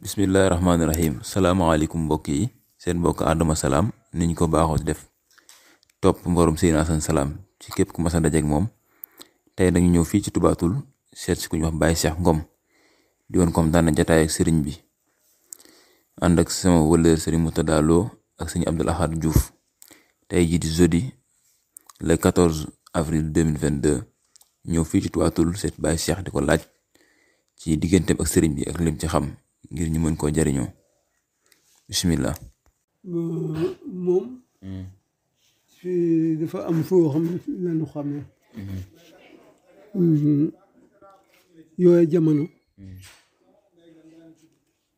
Bismillahirrahmanirrahim. Salaamaaleykum mbokk yi seen mbokk Adama Salam niñ ko baaxoo def topp mborom Seydina Assane Salam ci képp ku mas a dajeek moom tey dañu ñëw fii ci Touba Toul seet si ku ñu wax Baye Cheikh Ngom di woon comme daan jataay ak sëriñ bi ànd ak sama wëllër sëriñ Moutada Lo ak sëriñ Abdoul Ahad Diouf tey jii di jeudi le 14 avril 2022 ñëw fii ci Touba Toul seet Baye Cheikh di ko laaj ci digganteem ak sëriñ bi ak lim ci xam ngir ñu mën koo jariñoo bismillah. moom fii dafa am foo xam ne lañu xamee yooyu jamono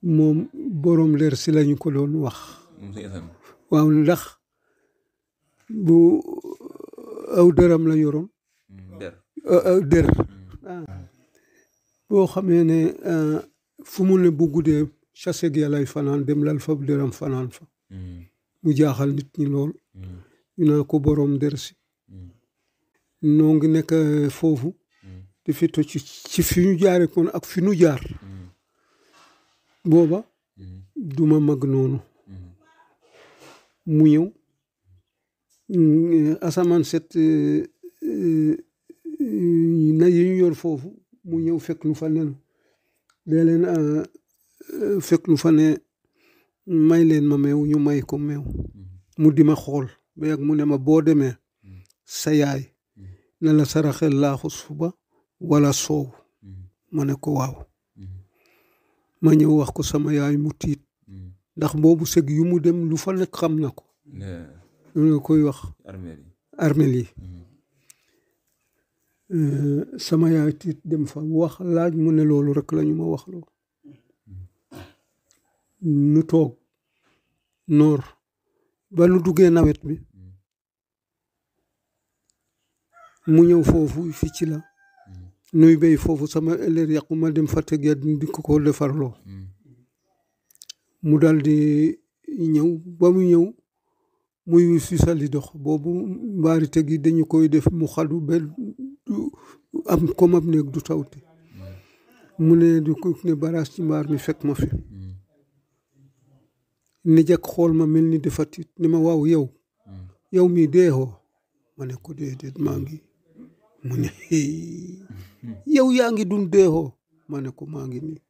moom boroom leer si lañu ko doon wax waaw ndax bu aw dëram la yoroon der boo xamee ne fu mu ne bu guddee chasse gi lay fanaan dem lal fa dëram fanaan fa mu jaaxal nit ñi lool ñu naa ko boroom der si noo ngi nekk foofu di fi to ci fi ñu jaare kon ak fi ñu jaar booba duma mag noonu mu ñëw asamaan set na yi ñu yor foofu mu ñëw fekk nu fa nen dee leen fekk nu fa ne may leen ma meew ñu may ko meew mu di ma xool ba yàgg mu ne ma boo demee sa yaay na la saraxel laaxu suba wala soow ma ne ko waaw ma ñëw wax ko sama yaay mu tiit ndax boobu sëg yu mu dem lu fa nekk xam na ko lu nga koy wax armeel yi sama yaay tiit dem fa wax laaj mu ne loolu rek lañu ma wax loo nu toog noor ba nu duggee nawet bi mu ñëw foofu fi ci la nuy béy foofu sama ëllëg yàqu ma dem fa teg ya di ko defarloo mu dal di ñëw ba mu ñëw muy si sali dox boobu mbaari teg yi dañu koy def mu xadu ba am comme ab néeg du tawte mu ne di ko ne baraas ci mbaar mi fekk ma fi ni jëkk xool ma mel ni dafa tiit ni ma waaw yow mii deexoo ma ne ko déedéet maa ngi mu ne yow yaa ngi dun deexoo ma ne ko maa ngi nii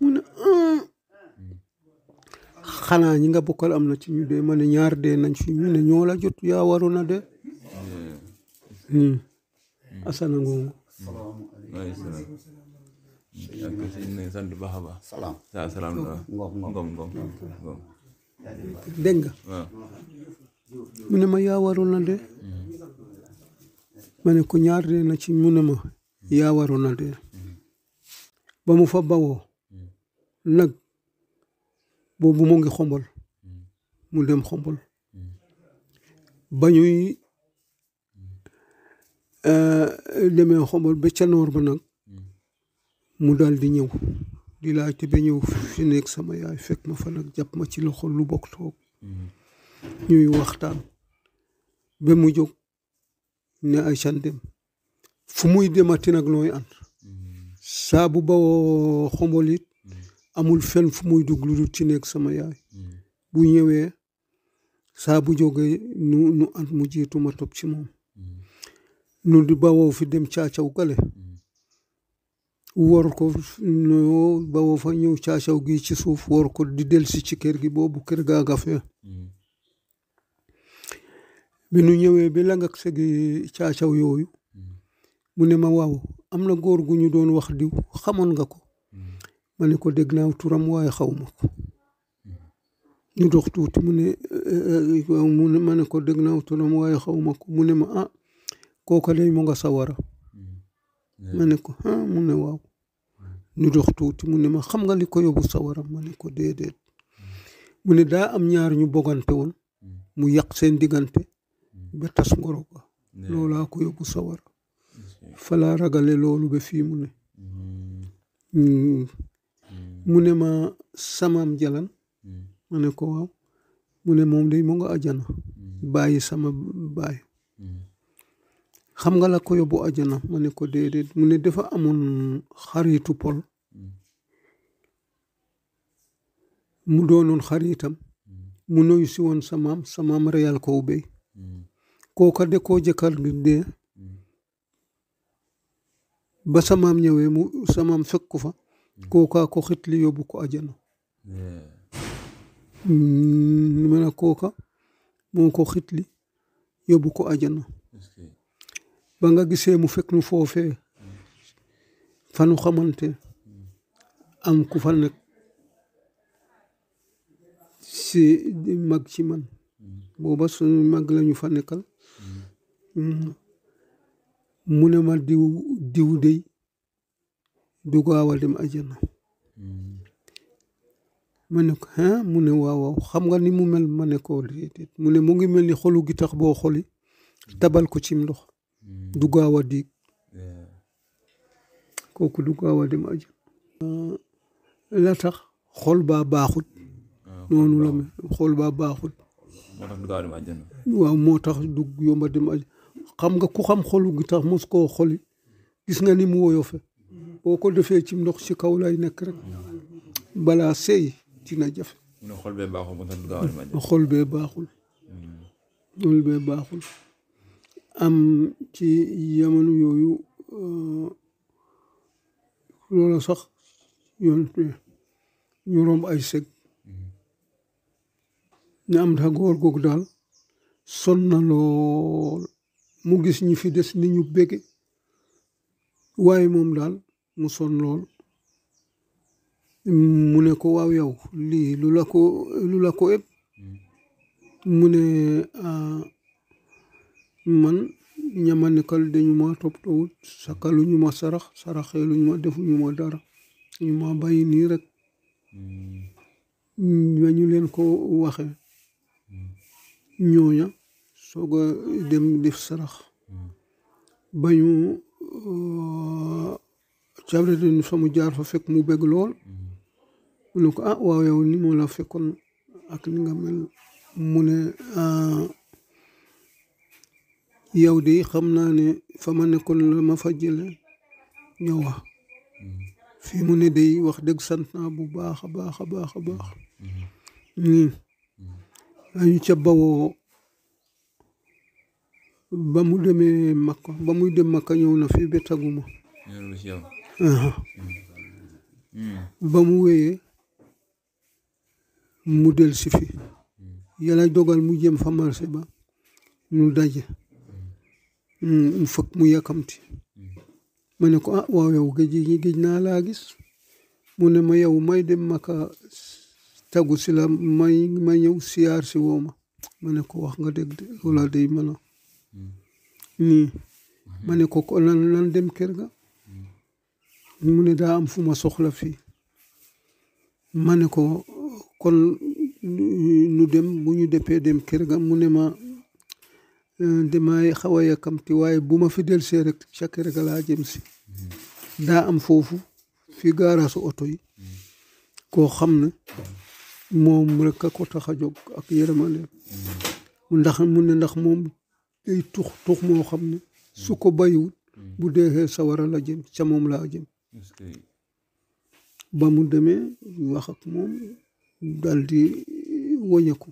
mu ne xanaa ñi nga bokkal am na ci ñu dee ma ne ñaar dee nañ fi ñu ne ñoo la jot yaa waroon a dee asana ngongu sant baax a baax salaam ngom dégg nga mu ne ma yaa waroon a dee ma ne ko ñaar dee na ci mu ne ma yaa waroon a dee ba mu fa bawoo nag boobu mu ngi xombol mu dem xombol ba ñuy demee xombol ba ca noor ba nag mu dal di ñëw di laajte ba ñëw fi nekk sama yaay fekk ma fa nag jàpp ma ci loxo lu bokk toog ñuy waxtaan ba mu jóg ne ay can dem fu muy demati nag nooy ànd saa bu bawoo xombol it amul fenn fu muy dugg lu dul ci nekk sama yaay bu ñëwee saa bu jógee nu ànd mu jiitu ma topp ci moom nu di bawoo fi dem caacaw gale wor ko no bawoo fa ñëw caacaw gi ci suuf wor ko di delsi ci kër gi boobu kër gaa nga fee bi nu ñëwee bi la nga segi caacaw yooyu mu ne ma waaw am na góor gu ñu doon wax diw xamoon nga ko ma ne ko dégg naa turam waaye xaw ma ko ñu dox tuuti mu ne ma ne ko dégg naa turam waaye xaw ma ko mu ne ma kooka day mu nga sawara ma ne ko mu ne waaw ñu dox tuuti mu ne ma xam nga li ko yóbbu sawara ma ne ko déedéet mu ne daa am ñaar ñu bogante woon mu yàq seen diggante ba tas ngoro ko loolaa ko yóbbu sawara falaa ragale loolu ba fii mu ne mu ne ma samaam jalan ma ne ko waaw mu ne moom day mu nga ajana bàyyi sama baay xam nga la ko yóbbu ajana ma ne ko déedéet mu ne dafa amoon xaritu pol mu doonoon xaritam mu nuyu si woon sa maam reyal ko béy kooka de koo jëkkër gi dee ba sa maam ñëwee mu sa maam fekk ko fa kooka ko xitli yóbbu ko ajana ma ne kooka moo ko xitli yóbbu ko ajana ba nga gisee mu fekk nu foofee fanu xamante am ku fa nekk si mag ci man booba suñu mag lañu fa nekkal mu ne ma diw dey du gaaw a dem ajana ma ne ko mu ne waaw xam nga ni mu mel ma ne ko déedéet mu ne mu ngi mel ni xolu gi tax boo xoli tabal ko cim ndox du gaaw a diig kooku du gaaw a dem ajana la tax xol baa baaxut noonu la mel xol baa baaxut waaw moo tax du yomba dem ajana xam nga ku xam xolu gi tax mos koo xoli gis nga ni mu woyofe boo ko defee ci ndox ci kaw lay nekk rek balaa seey dina jafe xol bee baaxul moo tax du gaaw a dem ajana xol bee baaxul xol bee baaxul am ci jamono yooyu loolu sax yoon ñu romb ay seg ñu am tax góor googu daal son na lool mu gis ñi fi des ni ñu bége waaye moom daal mu son lool mu ne ko waaw yow lii lu la ko ëpp mu ne man ñama nekkal dañu ma toppatoo sakaluñu ma saraxeeluñu ma defuñu ma dara ñu ma bàyyi nii rek ba ñu leen ko waxe ñooña soog a dem def sarax ba ñu cabre den fa mu jaar fa fekk mu bëgg lool mu ne ko waaw yow ni moo la fekkoon ak ni nga mel mu ne yow de xam naa ne fa ma nekkoon la ma fa jële ñëwa fii mu ne day wax dëgg sant naa bu baax a baax a baax a baax dañu ca bawoo ba mu demee Makka ba muy dem Makka ñëw na fii ba taguma ba mu wéyee mu del si fi yàlla dogal mu jëm fa marché ba ñu daje mu fekk mu yàkkamti ma ne ko waaw yow géej naa laa gis mu ne ma yow may dem Makka tagu si la ma ñëw siyaar si woo ma ne ko wax nga dëgg de wala day mën a nii ma ne ko lan dem kër ga mu ne daa am fu ma soxla fii ma ne ko kon nu dem bu ñu deppee dem kër ga mu ne ma damay xaw a yàkkamti waaye bu ma fi delsee rek ca kër ga laa jëm si daa am foofu fi gaaraasu oto yi koo xam ne moom rek a ko tax a jóg ak yërmande mu ne ndax moom day tux moo xam ne su ko bayiwut bu deexee sawara la jëm ca moom laa jëm ba mu demee wax ak moom dal di woñeku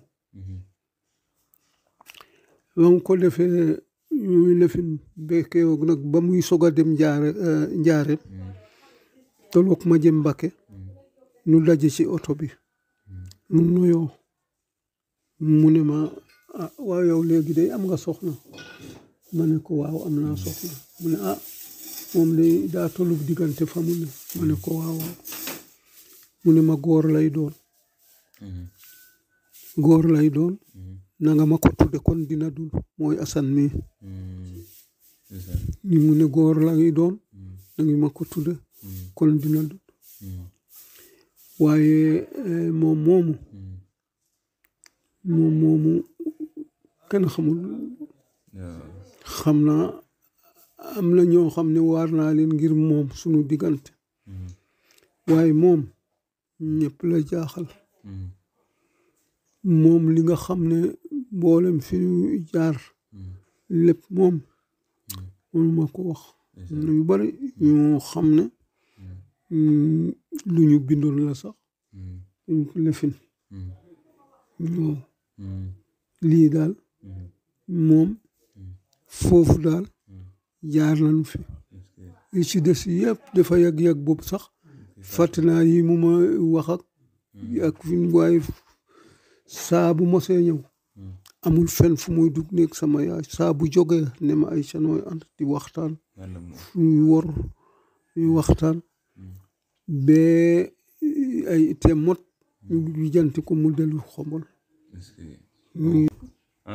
ba mu ko defee ñuy lefin bekkeewoog nag ba muy soog a dem njaare toloog ma jëm Mbakke nu daje ci oto bi nu nuyoo mu ne ma waaw yow léegi day am nga soxna ma ne ko waaw am naa soxna mu ne moom day daa tollu diggante fa mu ne ma ne ko waaw mu ne ma góor lay doon na nga ma ko tudde kon dina dund mooy Asan mi ñu mu ne góor lay doon na nga ma ko tudde kon dina dund waaye moom moomu kenn xamul xam naa am na ñoo xam ne waar naa leen ngir moom sunu diggante waaye moom ñëpp la jaaxal moom li nga xam ne mboolem fi ñu jaar lépp moom mënuma ko wax yu bari ñu xam ne lu ñu bindoon la sax ñu ko lefin waaw lii daal moom foofu daal jaar nañu fi li ci des yëpp dafa yàgg-yàgg boobu sax fàtte naa yi mu ma wax ak waaye saa bu mosee ñëw amul fenn fu muy dugg nekk sama yaay saa bu jógee ne ma ay canooy ànd di waxtaan fu ñuy wor ñuy waxtaan ba ay te mot ñu janti ko mu dellu Xombol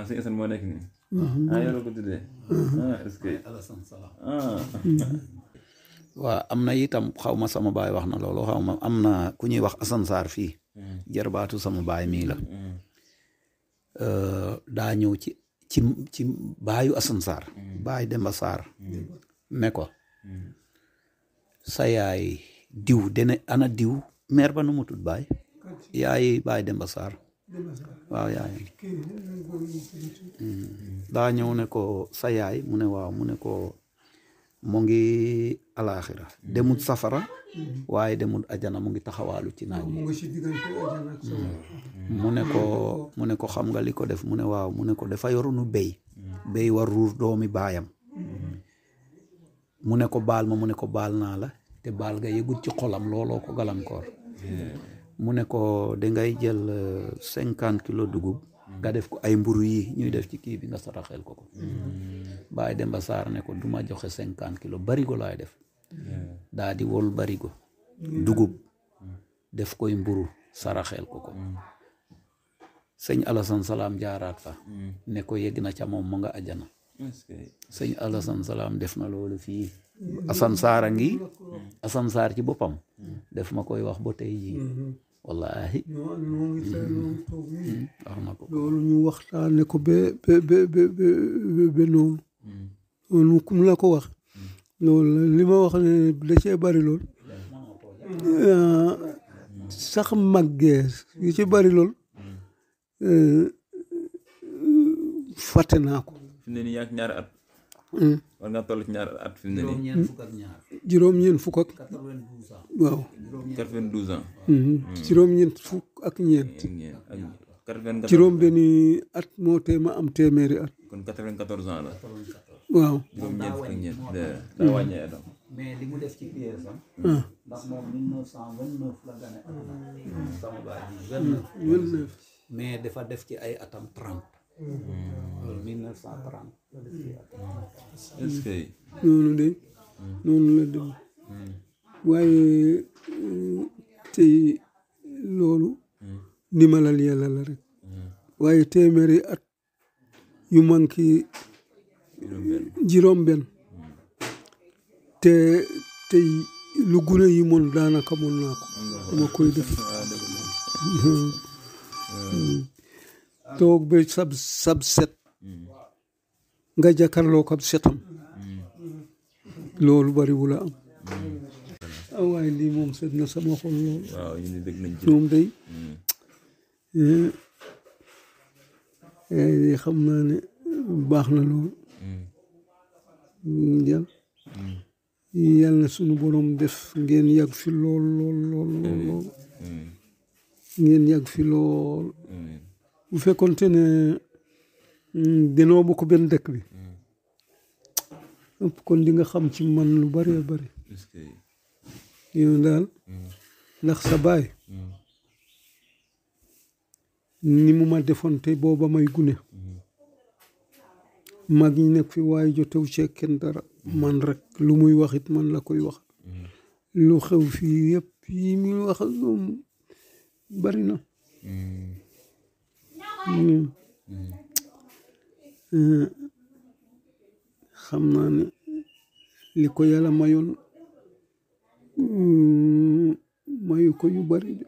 sëñ Assane moo nekk nii yow la ko tuddee est-ce que Alassane Salam waaw am na itam xaw ma sama baay wax na loolu xaw ma am na ku ñuy wax Assane Sarr fii jarbaatu sama baay mii la daa ñëw ci baayu Assane Sarr baay Demba Sarr ne ko sa yaay diw dene ana diw maire ba nu mu tudd baay yaay baay Demba Sarr waaw yaay daa ñëw ne ko sa yaay mu ne waaw mu ne ko mu ngi alaaxira demut safara waaye demut ajana mu ngi taxawaalu ci naaj mu ne ko xam nga li ko def mu ne waaw mu ne ko dafa yorunu béy war ruur doomi baayam mu ne ko baal ma mu ne ko baal naa la te baal nga yëgut ci xolam looloo ko galankoor mu ne ko dangay jël 50 kilos dugub nga def ko ay mburu yi ñuy def ci kii bi nga saraxel ko Baay Demba Sarr ne ko duma joxe 50 kilos barigo laay def daa di wol barigo dugub def koy mburu saraxel ko sëñ Alassane Salam jaaraat fa ne ko yegg na ca moom mu nga ajana sëñ Alassane Salam def na loolu fii Assane Sarr a ngi Assane Sarr ci boppam def ma koy wax ba tey jii wallahi wax na ko loolu ñu waxtaane ko ba noonu kum la ko wax loolu li ma wax ne da cee bari lool sax màggee yu ci bari lool fàtte naa ko fi mu ne nii yaa ngi ñaari at war nga toll ci ñaari at fi mu ne nii juróom-ñeent fukk ak waaw 92 ans juróom-ñeent fukk ak ñeent juróom benni at moo tee ma am téeméeri at kon 94 ans la waaw juróom-ñeent fukk ak ñeent daa wàññee atam mais li mu def ci pièce am ndax moom 1929 la gane àdduna sama baay ji 29 mais dafa def ci ay atam 30 1930 la def ci atam est-ce que noonu la dem waaye tey loolu ndimalal yàlla la rek waaye téeméeri at yu manki juróom benn te tey lu gune yi moon daanaka moon naa ko dama koy def toog ba sab set nga jàkkaarloo ko ab setam loolu bariwula am waaye lii moom set na sama xol lool waaw ñu dégg nañ ci moom day xam naa ne baax na lool yàlla na sunu borom def ngeen yàgg fi lool ngeen yàgg fi lool bu fekkoonte ne danoo bokk benn dëkk bi kon di nga xam ci man lu bari bari yow daal ndax sa baay ni mu ma defoon te booba may gune mag ñi nekk fi waaye jotew ci kenn dara man rek lu muy waxit man la koy wax lu xew fii yëpp yi muy wax moom bari na xam naa ne li ko yàlla mayoon mayu ko yu bari de